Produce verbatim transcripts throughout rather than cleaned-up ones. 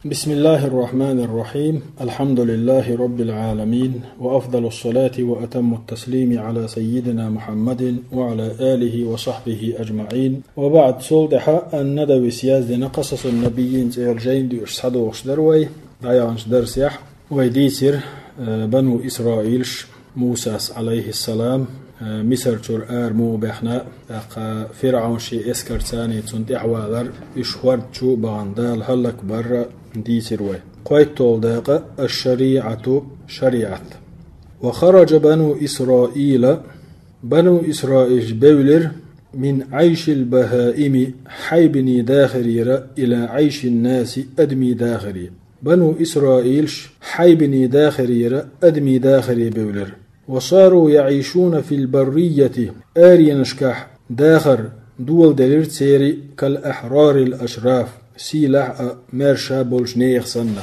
بسم الله الرحمن الرحيم. الحمد لله رب العالمين، وأفضل الصلاة وأتم التسليم على سيدنا محمد وعلى آله وصحبه أجمعين. وبعد، цул тӀаьхьа ан-Надавис яздина «Къасасун-набиййин» цӀерал жайна дуьйш схьадогӀуш дара вай. ДӀаяханчу дарсехь вай дийцира, э, бану Исраилаш Мусас, алейхиссалам, э, Мисар чуьра ара муха баьхна, тӀаккха ФирӀавн шен эскарца цунна тӀаьхьавалар, уьш хӀорда чу а бахана Дала хӀаллак барра дийцира вай. КхойтталгӀа дакъа: الشريعة, шариӀат. وخرج بنو إسرائيل, бану Исраилаш бевлира, من عيش البهائم, хьайбанийн дахарера, إلى عيش الناس, адамийн дахаре. Бану Исраилаш хьайбанийн дахарера адамийн дахаре бевлира. وصاروا يعيشون في البرية, аренашкахь дахар доладелира церан, كالأحرار الأشراف, сийлахь а, маьрша болчу нехан санна.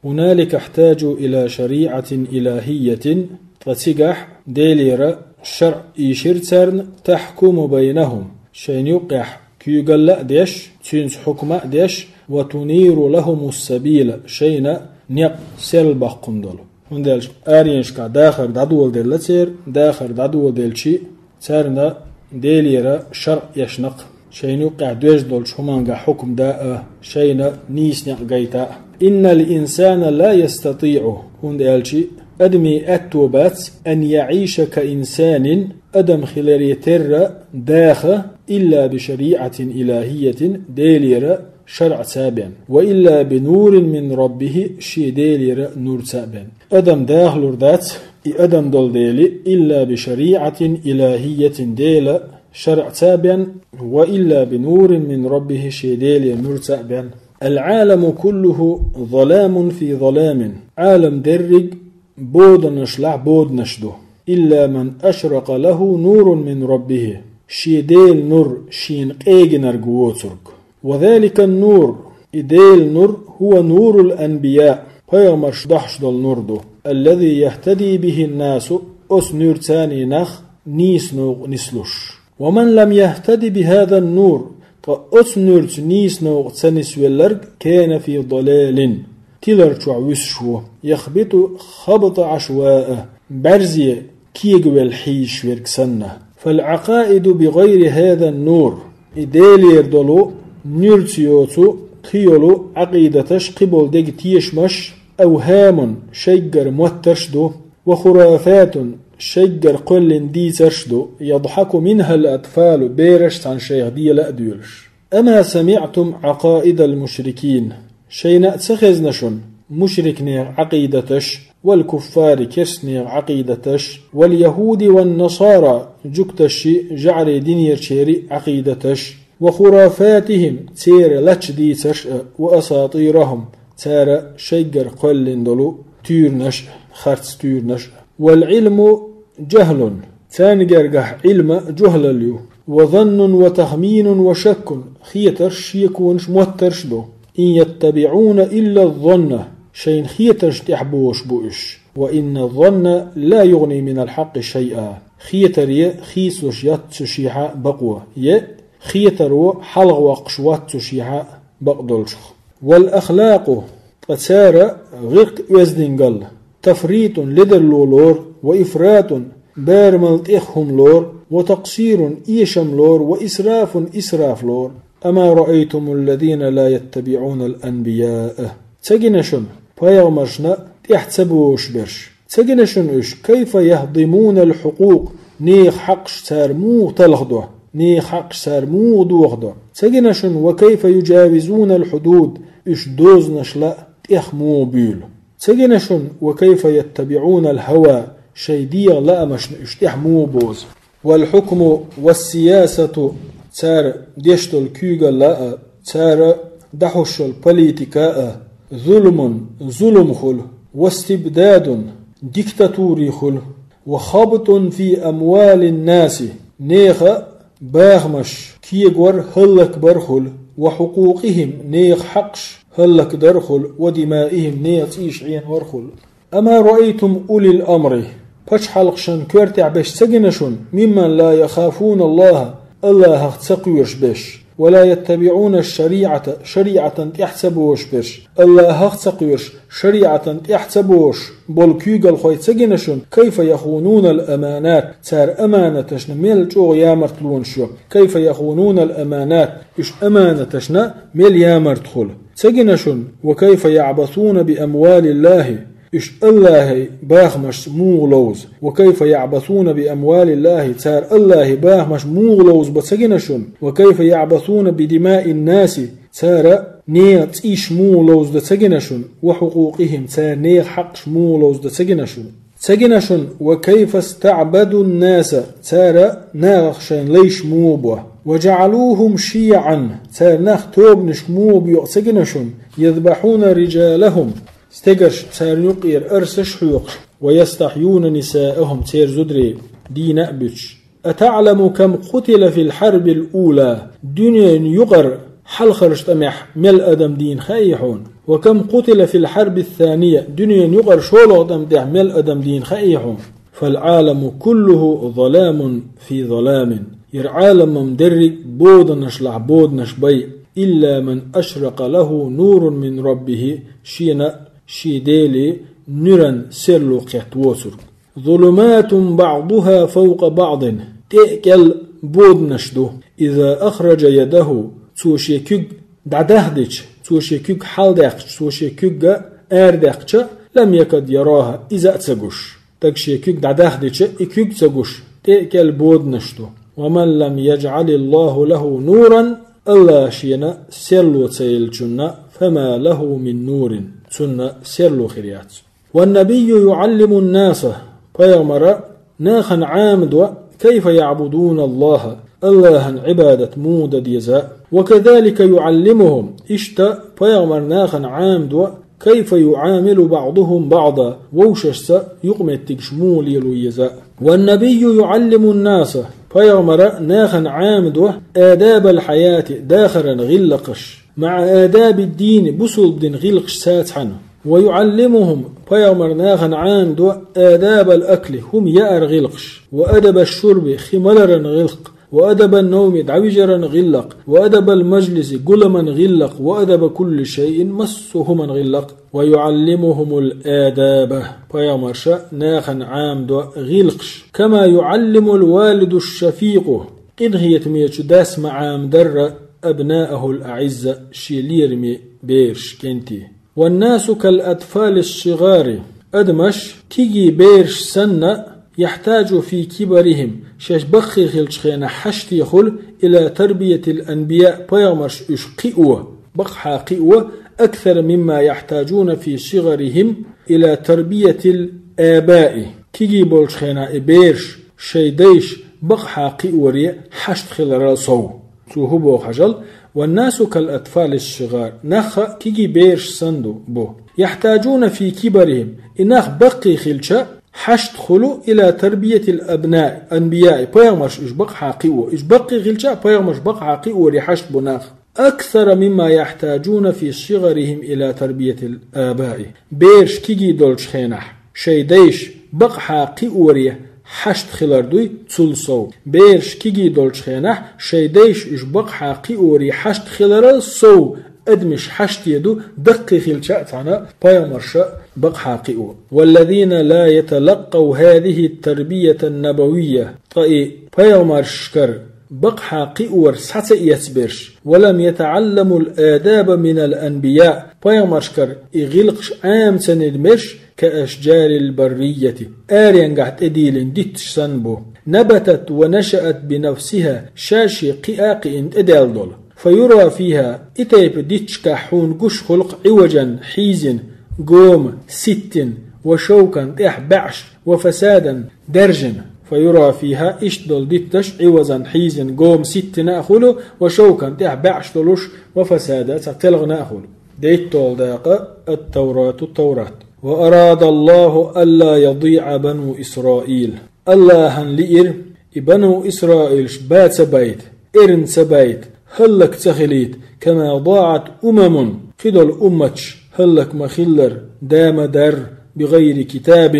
هنالك احتاجوا إلى شريعة إلهية, ткъа цигахь Делера шарӀ ийшира царна, تحكم بينهم, шайна юккъехь куьйгалла а деш, цуьнца хьукма а деш, وتنير لهم السبيل, шайна некъ серла баккхина долу. ХӀунда аьлча аренашкахь дахар дӀадоладелла церан, дахар дӀадоладелча, царна Делера шарӀ эшна-кх, шайна юккъехь доьжна долчу хӀумангахь хьукма дан а, шайна нийса некъ гайта а. إن الإنسان لا يستطيع, хӀунда аьлча адамийн аьтто бац, أن يعيش كإنسان, адам хиларе терра даха, إلا بشريعة إلهية, Делера шарӀца бен, وإلا بنور من ربه, шен Делера нурца а бен. Адам дахалур дац, и адам долу дела, إلا بشريعة إلهية, Делан шарӀца а бен, وإلا بنور من ربه, шен Делера нурца а бен. العالم كله ظلام في ظلام, Ӏалам дерриг боданашлахь боданаш ду. إلا من أشرق له نور من ربه, шен Делан нур шена къегинарг воцург. وذلك النور, и Делан нур, هو نور الأنبياء, пайхамарш дохьуш долу нур ду, الذي يهتدي به الناس, оцу нуьрца нах нийса новкъа нислуш. ومن لم يهتد بهذا النور, ткъа оцу нуьрца нийса новкъа ца нисвелларг, كان في ضلال, тилар чохь вуьсуш ву, يخبط خبط عشواء, бӀаьрзе кегавелла хьийзаш верг санна. فالعقائد بغير هذا النور, и Делера долу нуьрца йоцу кхин йолу Ӏакъидаташ, кхин болу деган тешамаш, أوهام, шайггара моттарш ду, وخرافات, шайггара кхоьллина дийцарш ду, يضحك منها الأطفال, бераш цхьаьна шайх дела а доьлуш. أما سمعتم عقائد المشركين, шайна а ца хезна шуна мушрикнех Ӏакъидаташ, والكفار, керстанех Ӏакъидаташ, واليهود والنصارى, жуьгташший, жӀарий динерчерий Ӏакъидаташ, وخرافاتهم, церан лач дийцарш а, وأساطيرهم, цара шайггара кхоьллина долу туьйранаш а, харц туьйранаш а. والعلم جهل, царна гергахь Ӏилма жухӀлал ю. وظن وتخمين وشك, хетарш, шеконаш, моттарш ду. إن يتبعون إلا الظن, шайна хетаршна тӀехь бохуш бу уьш. وإن الظن لا يغني من الحق شيئا, хетаре хийцалуш яц цу шехьа бакъо, е хетаро хьалхавоккхуш вац цу шехьа бакъдолчух. والأخلاق, ткъа цара гӀиркх, оьздангалла, تفريط, ледарло лору, وإفراط, барамал тӀех хӀума лору, وتقصير, эшам лору, وإسراف, исраф лору. أما رأيتم الذين لا يتبعون الأنبياء, ца гина шуна пайхамаршна тӀехь ца бохуш берш? Ца гина шуна уьш, كيف يهضمون الحقوق, нехан хьакъаш цара муха талхадо, нехан хьакъаш цара муха дохадо? Ца гина шуна, وكيف يجاوزون الحدود, уьш дозанашла тӀех муха буьйлу? Ца гина шуна, وكيف يتبعون الهوى, шайн дегӀан лаамашна уьш тӀехь муха бозу? والحكم والسياسة, цара деш долу куьйгалла а, цара дӀахьуш йолу политика а, ظلم, зулам хуьлу, واستبداد, диктатури хуьлу, وخبط في أموال الناس, нехан бахамаш кегор, хӀаллакбар хуьлу, وحقوقهم, нехан хьакъаш хӀаллакдар хуьлу, ودمائهم, нехан цӀийш Ӏенор хуьлу. أما رأيتم أولي الأمر, пачхьалкхашна коьртехь берш ца гина шуна, ممن لا يخافون الله, АллахӀах ца кхоьруш берш? ولا يتبعون الشريعة, шариӀатан тӀехь ца божаш берш, АллахӀах ца кхоьруш, шариӀатан тӀехь ца божаш болу куьйгалхой ца гина шуна, كيف يخونون الأمانات, цара аманаташна мел чӀогӀа ямартлонаш йо, كيف يخونون الأمانات, уьш аманаташна мел ямарт хуьлу. Ца гина шуна, وكيف يعبثون بأموال الله, уьш АллахӀан бахамашца муха ловзу, وكيف يعبثون بأموال الله, цара АллахӀан бахамаш муха ловзу бан ца гина шуна, وكيف يعبثون بدماء الناس, цара нехан цӀийш муха ловзу дан ца гина шуна, وحقوقهم, цара нехан хьакъаш муха ловзу дан ца гина шуна. Ца гина шуна, وكيف استعبدوا الناس, цара нахах шайн лайш муха бо, وجعلوهم شيعا, цара нах тобанашка муха бо ца гина шуна, يذبحون رجالهم, стегарш царна юкъера арсаш хьоькхуш, ويستحيون نساءهم, церан зударий дийна а буьтуш. أتعلم كم قتل في الحرب الأولى, дуьненан юкъара хьалхарчу тӀамехь мел адам дийна хаьий хьуна? وكم قتل في الحرب الثانية, дуьненан юкъара шолгӀа тӀам тӀехь мел адам дийна хаьий хьуна? فالعالم كله ظلام في ظلام, хӀара Ӏалам-м дерриг боданашлахь боданаш бай, إلا من أشرق له نور من ربه, шена шен Делан нуьран серло кхетта воцург. ظلمات بعضها فوق بعض, тӀе а кӀел боданаш ду. إذا أخرج يده, цо шен куьг дӀадахдича, цо шен куьг хьалдаьккхича, цо шен куьг арадаьккхича, لم يكد يراها, иза а ца гуш. Стаг шен куьг дӀадахдича, и куьг ца гуш, тӀе а кӀел боданаш ду. ومن لم يجعل الله له نورا, АллахӀа шена серло ца еллачунна, فما له من نور, цунна серло хир яц. والنبي يعلم الناس, пайхамара нахана Ӏамадо, كيف يعبدون الله, АллахӀан Ӏибадат муха дан деза. وكذلك يعلمهم, иштта пайхамара нахана Ӏамадо, كيف يعامل بعضهم بعضا, вовшашца юкъаметтигаш муха лело еза. والنبي يعلم الناس, пайхамара нахана Ӏамадо, آداب الحياة, дахаран гӀиллакхаш, مع آداب الدين, бусулба дин гӀиллакхашца цхьаьна. ويعلمهم, пайхамара нахана Ӏамадо, آداب الأكل, хӀума яар гӀиллакхаш, وأدب الشرب, хи маларан гӀиллакх, وأدب النوم, дӀавижаран гӀиллакх, وأدب المجلس, гуламан гӀиллакх, وأدب كل شيء, массо а хӀуман гӀиллакх. ويعلمهم الآداب, пайхамара нахана Ӏамадо гӀиллакхаш, كما يعلم الوالد الشفيق, къинхетамечу дас ма Ӏамадарра, أبناءه الأعزاء, шен лераме бераш, кӀентий. والناس كالأطفال الصغار, адамаш кегий бераш санна, يحتاج في كبرهم, шаьш баккхий хиллачу хенахь хьаштехула, إلى تربية الأنبياء, пайхамарш уьш кхио, бакъахьа кхио, أكثر مما يحتاجون في صغرهم إلى تربية الآباء. Кегий болчу хенахь и бераш шайн дайша бакъахьа кхиоре хьашт хиларал сов. Цо хӀун боху хьажал: والناس كالأطفال الصغار, нах а кегий бераш санна ду, бу. يحتاجون في كبرهم, и нах баккхий хилча, хьашт хуьлу إلى تربية الأبناء, أنبياء, пайхамарш уьш бакъахьа кхио, уьш баккхий хилча а пайхамарш бакъахьа кхиоре хьашт бу нах. أكثر مما يحتاجون في صغرهم إلى تربية الآباء. Бераш кегий долчу хенахь шайн дайша бакъахьа кхиоре хьашт хилар дуй, цул сов. Бераш кегий долчу хенахь шайн дайша уьш бакъахьа кхиоре хьашт хиларал сов адамаш хьаште ду, даккхий хилча а цхьаьна пайхамарша бакъахьа кхио. والذين لا يتلقوا هذه التربية النبوية, ткъа и пайхамаршкара бакъахьа кхиор схьа ца эцберш, ولم يتعلموا الآداب من الأنبياء, пайхамаршкара и гӀиллакхаш Ӏама ца нидмерш, كأشجار البرية, аренгахь тӀедийлина дитташ санна бу, نبتت ونشأت بنفسها, ша-шен кхиа а кхиъна тӀедаьлла долу. فيرى فيها, и тайпа дитташкахь хьуна гуш хуьлу-кх, عوجا, хьийзина, гома, ситтина, وشوكا, тӀехь баьӀаш, وفسادا, даьржина. فيرى فيها, иштта долу дитташ, عوجا, хьийзина, гома, ситтина а хуьлу, وشوكا, тӀехь баьӀаш долуш, وفسادا, цхьа телхина а хуьлу. ДийтталгӀа дакъа, التوراة, Таврат. وأراد الله ألا يضيع بنو إسرائيل. АллахӀана лиира и бану Исраилаш ба ца байта, эрна ца байта, хӀаллак ца хилийта, كما ضاعت أمم, кхидолу умматаш хӀаллак ма хиллара, да ма дарра, بغير كتاب,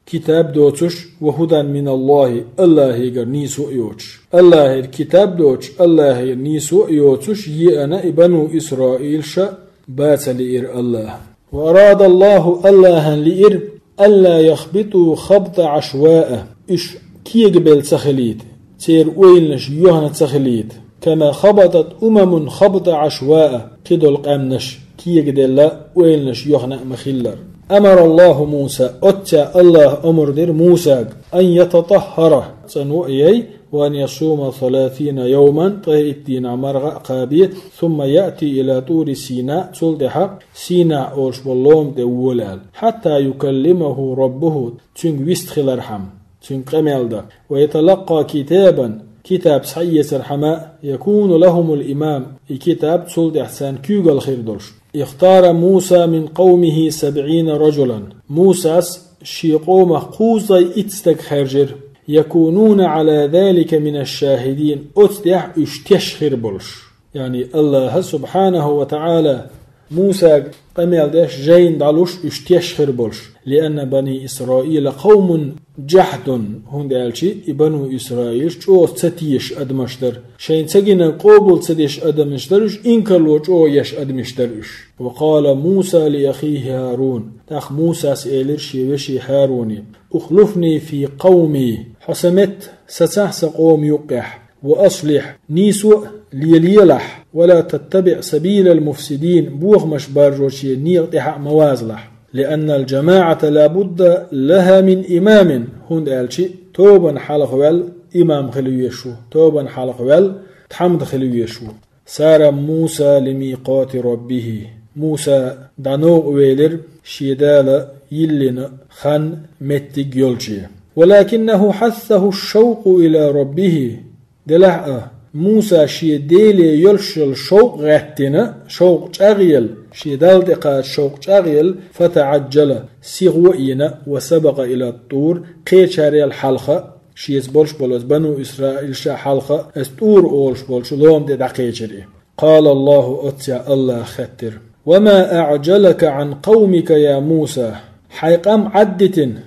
китаб доцуш, ва худан миналлахӀи, АллахӀегара нийсо а йоцуш. АллахӀера китаб доцуш, АллахӀера нийсо а йоцуш, еана и бану Исраилаша баца лиира АллахӀа. Ва арадаллахӀу, АллахӀана лиира, алла яхбиту хабта Ӏашваъ, уьш кегабелла ца хилийта, церан ойланаш йохна ца хилийта. Кама хабатат умамун хабта Ӏашваъ, кхидолу къаьмнаш кегаделла, ойланаш йохна а ма хиллара. Амараллаху Муса, оццехь АллахӀа омра дира Мусага, ан ятатаххара, цӀано а яй, ва ан ясума саласина йовман, ткъе итт дийнахь марха а кхабе, сумма яъти ила тури Сина, цул тӀаьхьа Сина олуш болу лома тӀе вола аьлла, хьатта юкаллимаху раббуху, цуьнга вист хилархьама. Цуьнга къамел дан. Ва яталаккха китабан, китаб схьаэцархьама, якуну лахумул имам, и китаб цул тӀаьхьа царна куьйгалла хир долуш. Ихтара Муса мин къавмихи сабъина раджулан. Мусас шен къомах кхузткъе итт стаг хаьржира. Якунуна Ӏала залика минаш шахидин, оцу тӀехь уьш теш хир болуш. Яъни АллахӀа субхьанаху ва таӀала Мусага къамел деш жайна дӀалуш уьш теш хир болуш. Лианна бани Исраила къавмун джахьдун, хӀунда аьлча и бану Исраилаш чӀогӀа ца тешаш адамаш дара. Шайна ца гинарг къобал ца деш адамаш дара уьш, инкарло чӀогӀа еш адамаш дара уьш. Ва къала Муса ли ахихи ХӀарун. ТӀаккха Мусас элира шен веше ХӀаруне: «Ухлуфни фи къавми». Хьо сан метта сацахь сан къома юккъехь. «Ва аслихь», нийсо а лелаелахь, «ва ла таттабиъ сабилал муфсидин», бохамаш баржочеран некъа тӀехь а ма вазалахь. «Лианнал джамаӀата ла будда лаха мин имамин», хӀунда аьлча тобанна хьалха ваьлла имам хила везаш ву, тобанна хьалха ваьлла тхьамда хила везаш ву. Сара Муса лимикъати раббихи. Муса дӀа новкъа велира шен Дала йиллина хан, меттиг йолче. «Валакиннаху хьассаху шавкъу ила раббихи». Делахь а, Муса шен Деле йолуш йолу шовкъ гӀаьттина, шовкъ чӀагӀъелла, шен Далла тӀекхача шовкъ чӀагӀъелла, фатаӀаджала, сихо а йина, ва сабакъа ила тур, кхечарел хьалха, шеца болуш болу оцу бану Исраилаша хьалха, оцу Тур олуш болчу лома тӀе дӀакхечира и. Къала Аллаху, оццехь АллахӀа хаьттира: «Ва ма аӀджалака Ӏан къавмика, я Муса?» Хьайн къам Ӏаддитина,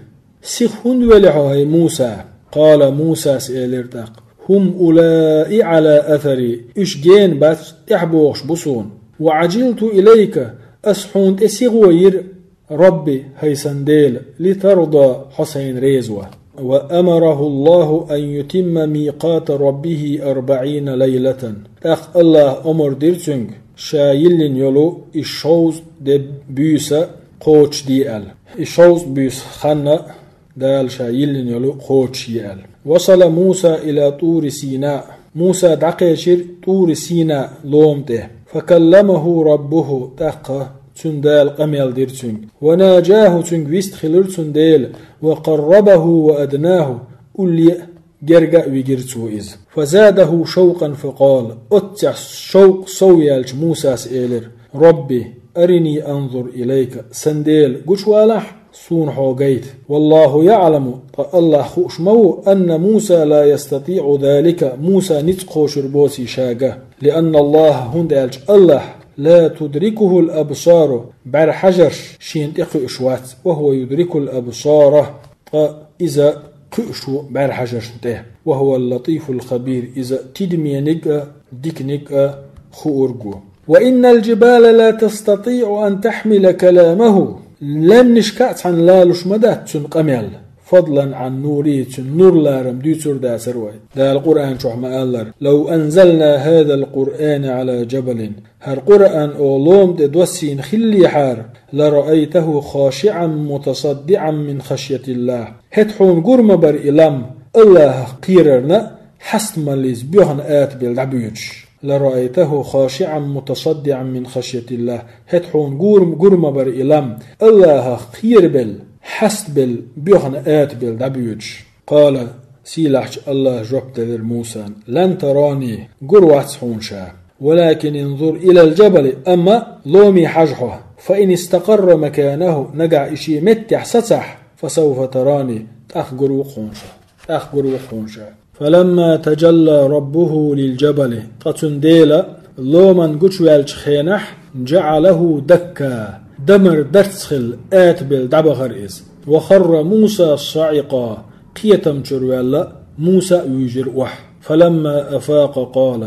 сиха хӀунда велли хьо, хӀай Муса? Къала, Мусас элира тӀаккха: «ХӀум улаи Ӏала асари», уьш гена бац, тӀаьхьабогӀуш бу суна. «Ва Ӏажилту илайка», ас хьуна тӀе сихо йира, Рабби, хӀай сан Дела, «литарда», хьо сайна реза ван. «Ва амараху Аллаху ан ютимма микъата раббихи арбаӀина лайлатан». ТӀаккха АллахӀа омра дира цуьнга, ша йиллина йолу и шовзткъа де буьйса кхочушде аьлла. И шовзткъа буьйса хан Дала ша йиллина йолу кхочушъе аьлла. «Васала Муса ила Тури Сина». Муса дӀакхечира Тури Сина лома тӀе. «Факалламаху раббуху», тӀаккха цуьнан Дала къамел дира цуьнга. «Ва наджаху», цуьнга вист хилира цуьнан Дела. «Ва къаррабаху ва аднаху», улле а, герга а вигира цо иза. «Фазадаху шавкъан факъала». Оццехь шовкъ сов яьлча Мусас элира: «Рабби, арини анзур илайка». Сан Дела, гучувалахь, суна хьо гайта. «Валлаху яӀламу», ткъа АллахӀ хууш ма ву, «анна Муса ла ястатиӀу залика», Муса ницкъ кхочур боций ша ган. «Лианна Аллаха», хӀунда аьлча АллахӀ, «ла тудрикухул абсару», бӀаьрхьажарш шена тӀе кхуьуш вац, «ва хӀува юдрикул абсара», ткъа иза кхуьуш ву бӀаьрхьажаршна тӀе. «Ва хӀува латифул хабир», иза тидамниг а, диканиг а хуург ву. «Ва иннал джибала ла тастатиӀу ан тахмила каламаху». Лаьмнашка а цхьаьна лалуш ма дац цуьнан къамел. «Фадлан Ӏан нури», цуьнан нур ларам дуьйцур дацара вай. Дала Къуръан чохь ма-аллара: «Лав анзална хӀазал Къуръана Ӏала джабалин». ХӀара Къуръан оха лома тӀе доссийна хиллехьара, «ла раайтаху хашиӀан мутасаддиӀан мин хашйатиллахӀ». ХӀета хьуна гур ма бара и лам, АллахӀах кхерарна, хьастамаллица боьхна атабелла дӀабоьдуш. «Ла раайтаху хашиӀан мутасаддиӀан мин хашйатиллахӀ». ХӀета хьуна гур, гур ма бара и лам, АллахӀах кхерабелла, хьастабелла, боьхна атабелла дӀабоьдуш. Къала, сийлахьчу АллахӀа жоп делира Мусана: «Лан тарани», гур вац хьуна ша. «Валакин инзур илал джабали», амма ломе хьажа хьо. «Фа ин истакъарра маканаху», нагахь и шен меттехь сацахь, «фа савфа тарани», тӀаккха гур ву хьуна ша. ТӀаккха гур ву хьуна ша. «Фаламма таджалла раббуху лил джабали», ткъа цуьнан Дела ломан гучуваьллачу хенахь, «джаӀалаху дакка», дамар дарц хилла, атабелла дӀабахара иза. وخر موسى صعقا, кхетам чуьра ваьлла Муса а вуьйжира охьа. فلما أفاق قال,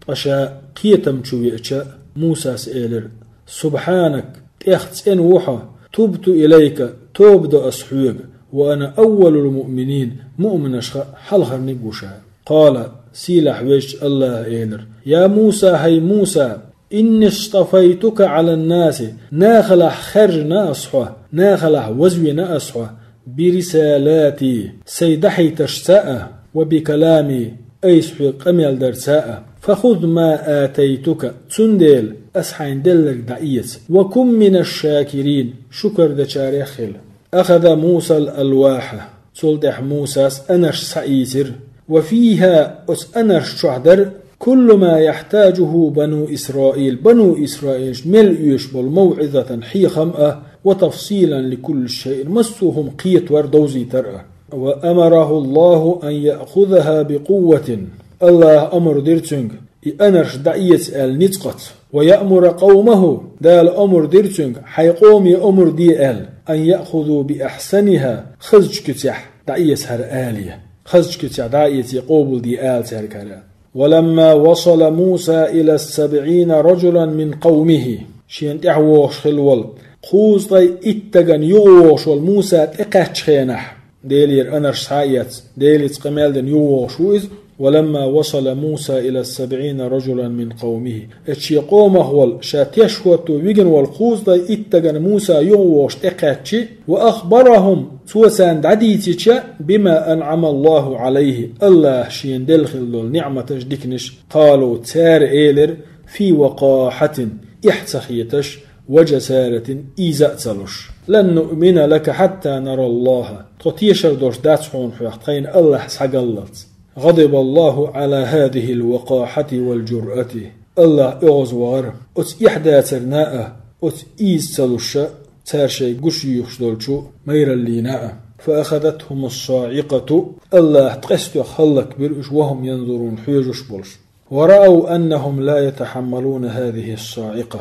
ткъа ша кхетам чу веача, Мусас элира: سبحانك, тӀех цӀена ву хьо, تبت إليك, тоба до ас хьоьга, وأنا أول المؤمنين, муъминашха хьалхарниг ву ша. قال, сийлахь везачу Аллаха элира: يا موسى, хӀай Муса, إني اصطفيتك على الناس, нахалахь хаьржина ас хьо, нахалахь вазвина ас хьо, برسالاتي, сайн дахьийташца а, وبكلامي, айса хьоьга къамел дарца а. فخذ ما آتيتك, цундела ас хьайна делларг дӀаэца, وكن من الشاكرين, шукар дечарех хила. أخذ موسى الألواح, цул тӀаьхьа Мусас анарш схьаийцира, وفيها, оцу анарш чохь дара, كل ما يحتاجه بنو إسرائيل, бану Исраилаш мел оьшуш болу, موعظة, хьехам а, وتفصيلا لكل شيء, массо а хӀума кхетор, довзийтар а. وأمره الله أن يأخذها بقوة, Аллаха амр дира цуьнга, и анарш дӀаэца аьлла ницкъаца. ويأمر قومه, Дала амр дира цуьнга, хьайн къоме амр де аьлла, أن يأخذوا بأحسنها, хазачу куьцехь дӀаэца хӀара алий. Хазачу куьцехь дӀа а эций, къобалде ала цаьрга хӀара. ولما وصل موسى إلى السبعين رجلا من قومه, шена тӀаьхьа вогӀуш хилла волу, кхузткъе итт стагана юха вогӀуш волу Муса тӀекхаьччу хенахь, Делера анарш схьа а эцна, Делаца къамел дина юха вогӀуш ву иза. ولما وصل موسى إلى السبعين رجلا من قومه, эцу шен къомах волу, ша теш хӀотто вигина волу кхузткъе итт стагана Муса юха вогӀуш тӀекхаьччи, وأخبرهم, цо царна дӀадийцича, بما أنعم الله عليه, Аллаха шена делла хилла долу ниӀматаш, диканаш, قالوا, цара элира, في وقاحة, эхь ца хеташ, وجسارة, ийза а ца луш: لن نؤمن لك حتى نرى الله, тхо тешар долуш дац хьуна хьох, тхайна Аллахь схьагаллалц. غضب الله على هذه الوقاحة والجرأة. Аллах оьгӀаз вахара оцу эхь дацарна а, оцу ийза ца луш а, цара шайга гуш юьйхуш долчу майраллина а. فأخذتهم الصاعقة. Аллаха ткъестех хӀаллакбира уьш, وهم ينظرون, хьоьжуш болуш. ورأوا أنهم لا يتحملون هذه الصاعقة.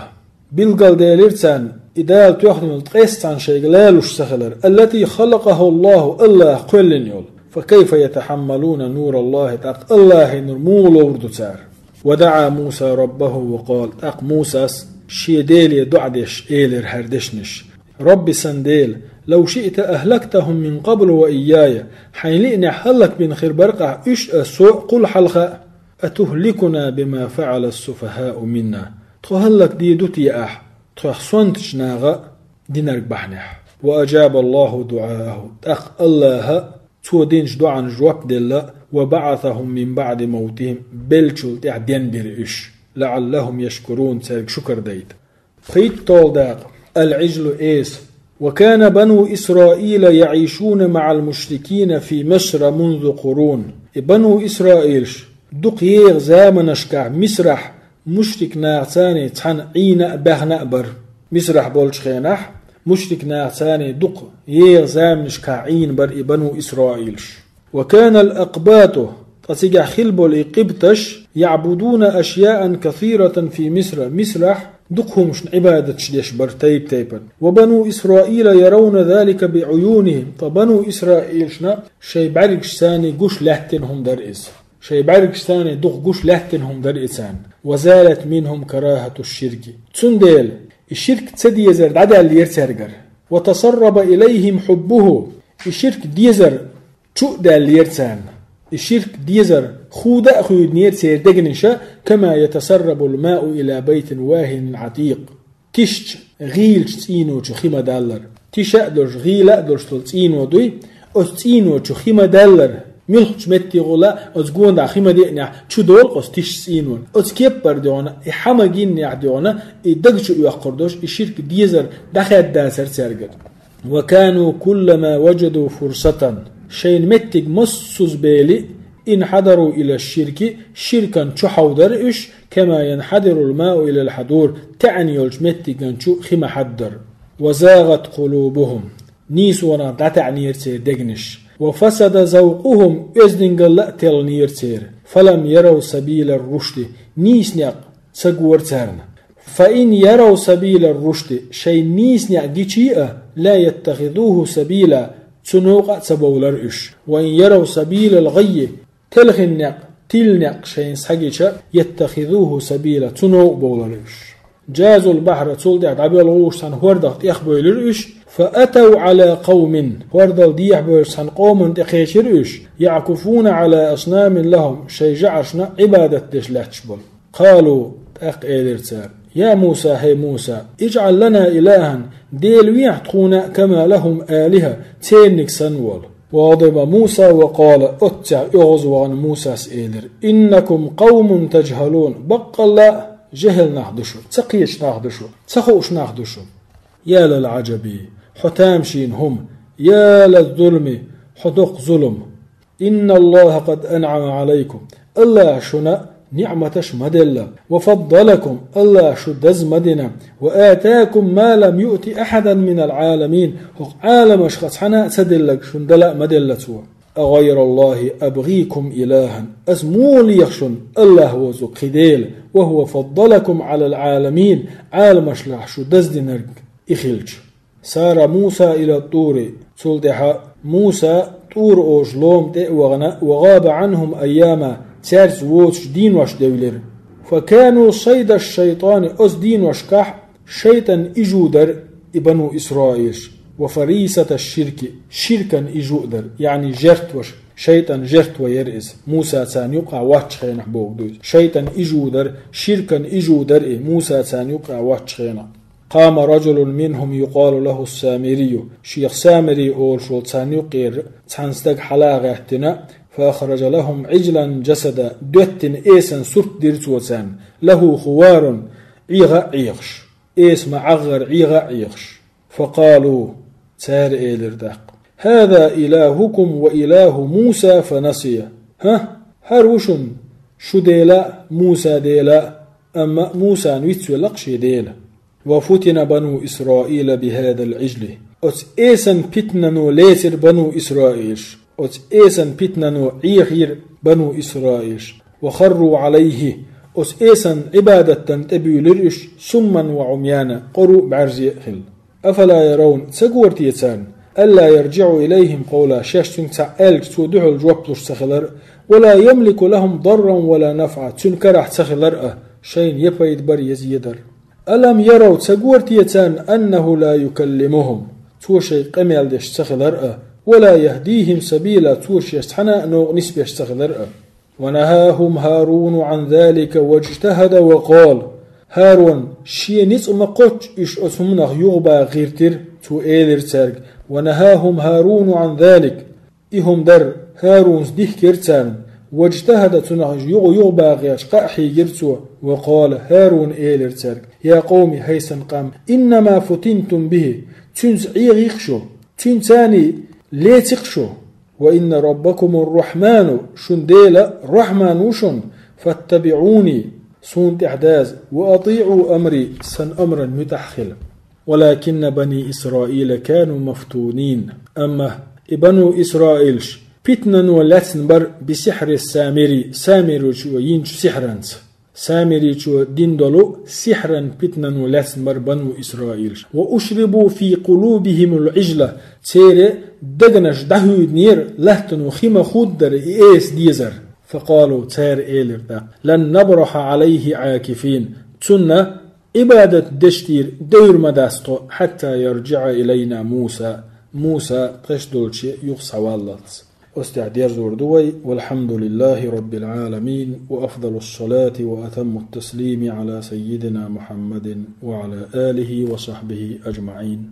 Билгалделира царна, и Дала тоьхна йолу ткъеста цхьаьна шайга лалуш ца хилар, التي خلقه الله, Аллаха кхоьллина йолу. فكيف يتحملون نور الله, тӀаккха Аллахьан нур муха ловр ду цара? ودعا موسى ربه وقال, тӀаккха Мусас шен Деле доӀа деш элира хӀара дешнаш: رب, сан Дела, لو شئت أهلكتهم من قبل وإياي, хьайна лиънехь хӀаллакбина хир бара-кх ахь уьш а, со а, кхул хьалха а. أتهلكنا بما فعل السفهاء منا. Тхо хӀаллакде ду те ахь, тхох сонтачу наха динарг бахьанехь? وأجاب الله دعاءه. ТӀаккха Аллаха цо динчу доӀанна жоп делла, وبعثهم من بعد موتهم, беллачул тӀаьхьа денбира уьш, لعلهم يشكرون, цаьрга шукар дайта. ПхийтталгӀа дакъа. العجل, эса. وكان بنو إسرائيل يعيشون مع المشركين في مصر منذ قرون. И бану Исраилаш дукха еха заманашкахь Мисрахь мушрик нахаца цхьаьна Ӏийна а, баьхна а бара. Мисрахь болчу хенахь мушрик нахаца дукха еха заманашкахь Ӏийна бара и бану Исраилаш. وكان الأقباط, ткъа цигахь хилла болу и къибташ, يعبدون أشياء كثيرة في مصر, Мисрахь дукха хӀумашна Ӏибадаташ деш бара тайп-тайпана. وبنو إسرائيل يرون ذلك بعيونهم, ткъа бану Исраилашна шайн бӀаьргашца гуш лаьттина хӀума дара иза. Шайн бӀаьргашца дукха гуш лаьттина хӀума дара и царна. وزالت منهم كراهة الشرك. Цундела и ширк ца дезар дӀадаьллера цаьргара. وتسرب إليهم حبه. И ширк дезар чу а даьллера царна. И ширк дезар худа а хуьйдинера церан дегнаша, كما يتسرب الماء إلى بيت واهن عتيق. Тишачу гӀийлачу цӀийно чу хи ма-даллара. Тиша а долуш, гӀийла а долуш долу цӀийно дуй, оцу цӀийно чу хи ма-даллара. Муьлххачу меттехула оцу гондахь хи ма-деънехь, чу долу оцу тишачу цӀийнона. Оцу кеппара дуьйна, и хьан ма-гиннехь дуьйна, и даг чу оьккхур долуш, и ширк дезар дӀахаьддацара цаьргара. وكانوا كلما وجدوا فرصة, шайна меттиг массуза бели, انحدروا إلى الشرك, ширкан чу хьовдара уьш, كما ينحدر الماء إلى الحضور, таьӀна йолчу меттиган чу хи ма-хьаддара. وزاغت قلوبهم, нийсонах дӀатаьӀнера церан дегнаш. وفسد ذوقهم, оьздангалла а теллинера церан. فلم يروا سبيل الرشد, нийса некъ ца гора царна. فإن يروا سبيل الرشد, шайн нийса некъ гичий а, لا يتخذوه سبيلا, цу новкъа а ца бовлар уьш. وإن يروا سبيل الغي, телхина некъ, тилла некъ шайна схьагича, يتخذوه سبيلا, цу новкъа бовлар уьш. جازوا البحر, цул тӀаьхьа дӀабоьлхуш цхьана хӀордах тӀехбевлира уьш, فأتوا على قوم, хӀордал дехьабевлла цхьана къомана тӀекхечира уьш, يعكفون على أصنام لهم, шайн жӀарашна Ӏибадат деш лаьтташ болу. قالوا, тӀаккха элира цара: يا موسى, хӀей Муса, اجعل لنا إلها, Дела вехьа тхуна, كما لهم آلهة, церниг санна волу. وغضب موسى وقال, оццехь оьгӀазвахана Мусас элира: إنكم قوم تجهلون, баккъалла а жехӀил нах ду шу, ца кхеташ нах ду шу, ца хууш нах ду шу. يا للعجب, хьо тамашийна хӀума, يا للظلم, хьо доккха зулам. إن الله قد أنعم عليكم, АллахӀа шуна ниӀматаш ма делла, وفضلكم, АллахӀа шу даз ма дина, وآتاكم ما لم يؤت أحدا من العالمين, хӀокху Ӏаламашха цхьанна а ца делларг шуна дала а ма делла Цо. أغير الله أبغيكم إلها, Ас муха леха шуна АллахӀ воцург кхин Дела, وهو فضلكم على العالمين, Ӏаламашлахь шу даздинарг и хилча. سار موسى إلى الطور, цул тӀаьхьа Муса ТӀур олучу лома тӀе а вахана, وغاب عنهم أياما, цаьрца воцуш денош девлира. فكانوا صيد الشيطان, оцу деношкахь шайтӀан ижу дара и бану Исраилаш, وفريسة الشرك, ширкан ижу а дара, яъни жертваш, шайтӀан жертва яра иза, Муса царна юкъахь воцчу хенахь бохург ду иза. ШайтӀан ижу дара, ширкан ижу дара и Муса царна юкъахь воцчу хенахь. قام رجل منهم يقال له السامري, шех Самири олуш волу царна юккъера цхьана стага хьала а гӀаьттина, فأخرج لهم عجلا جسدا, доьттина эсан сурт дира цо царна, له خوار, Ӏеха а Ӏехаш, эса ма-Ӏаггара Ӏеха а Ӏехаш. فقالوا, цара элира тӀаккха: هذا إلهكم وإله موسى فنسي. ХӀа, хӀара ву шуна шу Дела а, Муса Дела а, амма Мусан вицвелла-кх шен Дела. وفتن بنو إسرائيل بهذا العجل. Оцу эсан питанано лецира бану Исраилаш. Оцу эсан питанано Ӏехийра бану Исраилаш. وخروا عليه. Оцу эсан Ӏибадатан тӀебуьйлира уьш, صما وعميانا, къору а, бӀаьрзе а хилла. أفلا يرون, ца гора те царна, ألا يرجع إليهم قولا, шаьш цуьнга цхьаъ аьлча, цо дуьхьал жоп луш ца хилар а, ولا يملك لهم ضرا ولا نفعا, цуьнан карахь ца хилар а, шайна я пайда бар, я зедар. ألم يروا, ца гора те царна, أنه لا يكلمهم, цо шайга къамел деш ца хилар а, ولا يهديهم سبيلا, цо шаьш цхьана а новкъа нисбеш ца хилар а. ونهاهم هارون عن ذلك واجتهد وقال. ХӀарун шен ницкъ ма кхоччу уьш оцу хӀуманах юхабаха гӀиртира, цо элира цаьрга: ونهاهم هارون عن ذلك. И хӀума дар ХӀарунас дихкира царна, واجتهد, цунах юха-юха бахарш кхаъ хьийгира цо, وقال, ХӀарун элира цаьрга: يا قوم, хӀай сан къам, إنما فتنتم به, цуьнца Ӏехийкх шу, цуьнца лецийкх шу, وإن ربكم الرحمن, шун Дела Рахьман ву шуна, فاتبعوني, суна тӀаьхьа даза, وأطيعوا أمري, сан амран муьтӀахь хила. ولكن بني إسرائيل كانوا مفتونين. Амма и бану Исраилаш питанано лаьцна бара بسحر السامري, Самиричо йинчу сихьранца. Самиричо дина долу сихьран питанано лаьцна бара бану Исраилаш. وأشربوا في قلوبهم العجل, церан дегнаш дӀахӀоьдинера латтано хи ма хӀуттадара и эса дезар. فقالوا, цара элира тӀаккха: لن نبرح عليه عاكفين, цунна Ӏибадат деш дийр девр ма дац тхо, حتى يرجع إلينا موسى, Муса тхаьш долче юха схьаваллалц. Оцу тӀехь дерзор ду вай. والحمد لله رب العالمين، وأفضل الصلاة وأتم التسليم على سيدنا محمد وعلى آله وصحبه أجمعين.